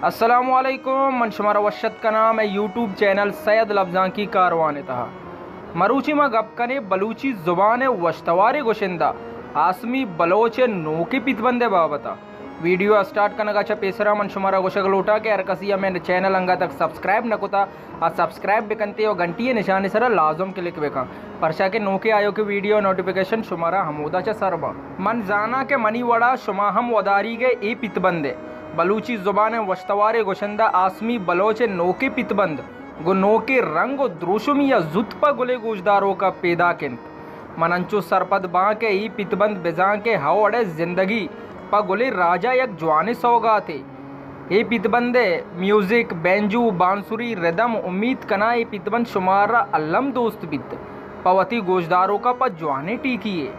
السلام علیکم، من شمارا وش اتک کناں مئے یوٹیوب چینل سید لبزانکی کاروان ءِ تہا۔ مروچی ما گپ کنیں بلوچی زبان ءِ وشتواریں گشندہ آسمی بلوچ ءِ نوکیں پیتبند ءِ بابت ءَ۔ ویڈیو ءِ اسٹارٹ کنگ ءَ چہ پیسرا من شمارا گوشگ لوٹاں کہ ہر کسی ءَ مئے چینل انگت تک سبسکرائب نہ کتا، آ سبسکرائب بکنتے و گھنٹی ءِ نشان ءِ سرا لازم کلک بکن، پرچا کہ نوکیں آیوکیں ویڈیو ءِ نوٹیفیکیشن شمارا ہمودا چہ سر باں۔ من زاناں کہ منی وڑا شما ہم وداریگ ءَ اے پیتبند ءِ، بلوچی زبان ءِ وشتواریں گشندہ آسمی بلوچ ءِ نوکیں پیتبند گوں نوکیں رنگ و دروشمی ءَ زوت پہ گلیں گوشداروک ءَ پیداک انت۔ من انچو سرپد باں کہ اے پیتبند بزاں کہ ہئو اڑے زندگی پہ گلیں راج ءَ یک جوانیں سوگاتے۔ اے پیتبند ءِ میوزک، بینجو، بانسری، ردم، امیت کناں اے پیتبند شمارا الم دوست بیت، پہ وتی گوشداروک ءَ پہ جوانیں ٹیکی یے۔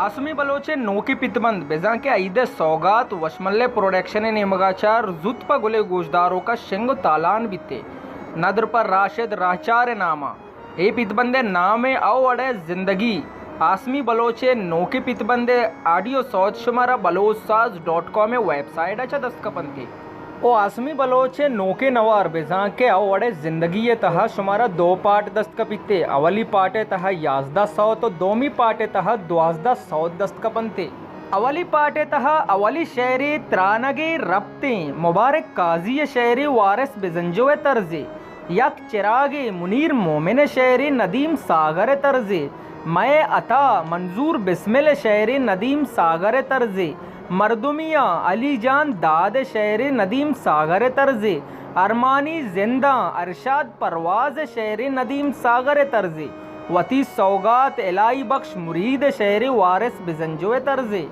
آسمی بلوچ ءِ نوکیں پیتبند بزاں کہ عید ءِ سوگات وشملے پروڈکشن ءِ نیمگ ءَ چہ زوت پہ گلیں گوشداروک ءَ شنگ و تالان بیت۔ ندر پہ راشد راہچار ءِ نام ءَ۔ اے پیتبند ءِ نام ءَ ہئو اڑے زندگی۔ آسمی بلوچ ءِ نوکیں پیتبند ءِ آڈیو سوت شمارا بلوچ ساز ڈاٹ کام ءِ ویب سائٹ ءَ چہ دست کپنت۔ او آسمی بلوچ ءِ نوکیں نوار بزاں کہ ہئو اڑے زندگی ءِ تہا شمارا دو پارٹ دست کپیت۔ اولی پارٹ ءِ تہا یازدہ سوت و دومی پارٹ ءِ تہا دوازدہ سوت دست کپنت۔ اولی پارٹ ءِ تہا اولی شعرے ترانگ ءِ رپتیں مبارک قاضی ءِ شعرے وارث بزنجو ءِ طرزے، یک چراگے منیر مومن ءِ شعرے ندیم ساغر ءِ طرزے، مئے عطا منظور بسمل ءِ شعرے ندیم ساغر ءِ طرزے، مردمیاں علی جان داد ءِ شعرے ندیم ساغر ءِ طرزے، ارمانی زنداں ارشاد پرواز ءِ شعرے ندیم ساغر ءِ طرزے، وتی سوگات الہی بخش مرید ءِ شعرے وارث بزنجو ءِ طرزے۔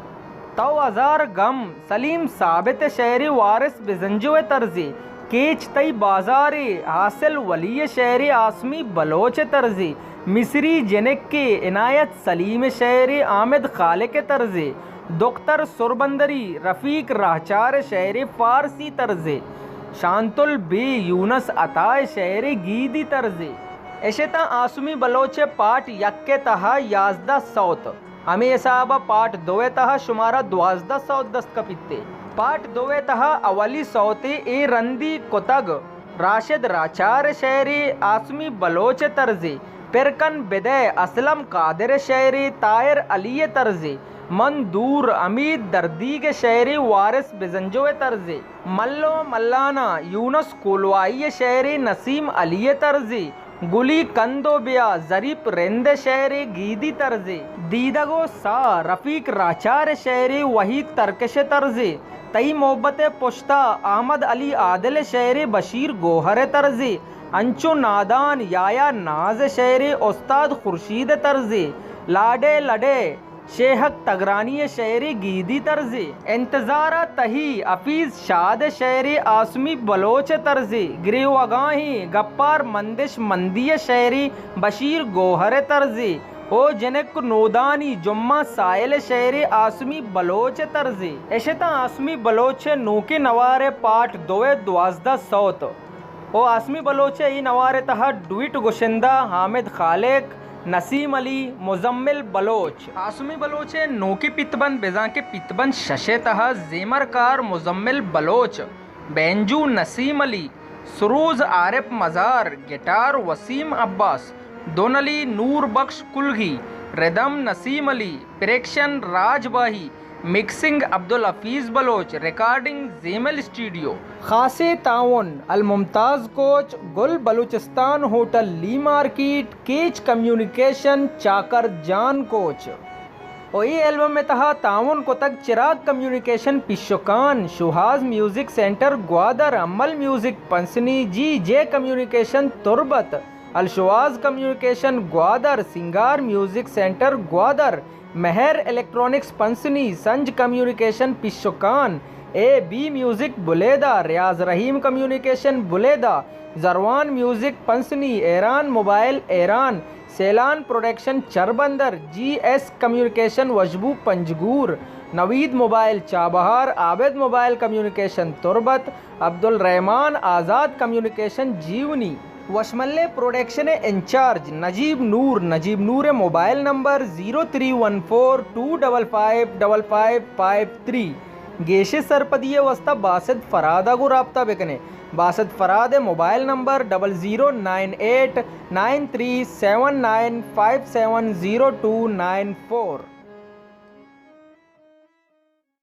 تو ہزار گم سلیم ثابت ءِ شعرے وارث بزنجو ءِ طرزے، کیچ تئی بازارے حاصل ولی ءِ شعرے آسمی بلوچ ءِ طرزے، مصری جنکے عنایت سلیم ءِ شعرے حامد خالق ءِ طرزے، دختر سربندری رفیق راہچار ءِ شعرے فارسی طرزے، شانتل بے یونس عطا ءِ شعرے گیدی طرزے۔ اشتاں آسمی بلوچ ءِ پارٹ یک ءِ تہا یازدہ سوت۔ ہمے حساب ءَ پارٹ دو ءِ تہا شمارا دوازدہ سوت دست کپیت۔ پارٹ دو ءِ تہا اولی سوتے اے رندی کتگ، راشد راہچار ءِ شعرے آسمی بلوچ ءِ طرزے، پر کن بدئے اسلم قادر ءِ شعرے طاہر علی ءِ طرزے، من دور حمید دردیگ ءِ شعرے وارث بزنجو ءِ طرزے، ملو ملانا یونس کولواہی ءِ شعرے نسیم علی ءِ طرزے، گلی کندو بیا ظریف رند ءِ شعرے گیدی طرزے، دیدگ و ساہ رفیق راہچار ءِ شعرے وحید ترکش ءِ طرزے، تئی محبت ءِ پشتا احمد علی عادل ءِ شعرے بشیر گوہر ءِ طرزے، انچو نادان یحییٰ ناز ءِ شعرے استاد خورشید ءِ طرزے، لاڈے لڈے شیہک تگرانی ءِ شعرے گیدی طرزے، انتظار ءَ تہی حفیظ شاد ءِ شعرے آسمی بلوچ ءِ طرزے، گریوگاہیں گپار مندش مندی ءِ شعرے بشیر گوہر ءِ طرزے، او جنک نودانی جمعہ ساحل ءِ شعرے آسمی بلوچ ءِ طرزے۔ اشتاں آسمی بلوچ ءِ نوکیں نوار ءِ پارٹ دو ءِ دوازدہ سوت۔ او آسمی بلوچ ءِ اے نوار ءِ تہا ڈوئٹ گشندہ حامد خالق، نسیم علی، مزمل بلوچ۔ آسمی بلوچ ءِ نوکیں پیتبند بزاں کہ پیتبند شش ءِ تہا زیمر کار مزمل بلوچ، بینجو نسیم علی، سروز عارف مزار، گٹار وسیم عباس، دن علی نور Bakhsh Kalgi, rhythm Naseem Ali, percussion Raj Bahi, mixing Abdul Hafeez Baloch, recording Zaimal studio. خاصیں تعاون الممتاز کوچ، گل بلوچستان ہوٹل لی market, Kech communication Chakar Jan coach. و اے البم ءِ تہا تعاون کتگ چراگ کمیونیکیشن پیشکان، Shohaz music centre Gwadar, Amal music Pasni, جی جے کمیونیکیشن تربت، الشواز کمیونیکیشن گوادر، سنگار میوزک سینٹر گوادر، مہر الیکٹرانکس پسنی، سنج communication Peshkan, A B music Buleda, Riaz Rahim communication Buleda, Zarwan music Pasni, Iran mobile Iran, سیلان production Charbandar, G S communication وشبو Panjgur, Naveed mobile Chabahar, Abid mobile communication Turbat, Abdulrahman Azad communication Jiwani. وشملے پروڈکشن ءِ انچارج نجیب نور، نجیب نور ءِ mobile number zero three one four two double five double five five three. گیشیں سرپدی ءِ واستہ باسط فرہاد ءَ گوں رابطہ بہ کن ئے۔ باسط فرہاد ءِ mobile number double zero nine eight nine three seven nine five seven zero two nine four.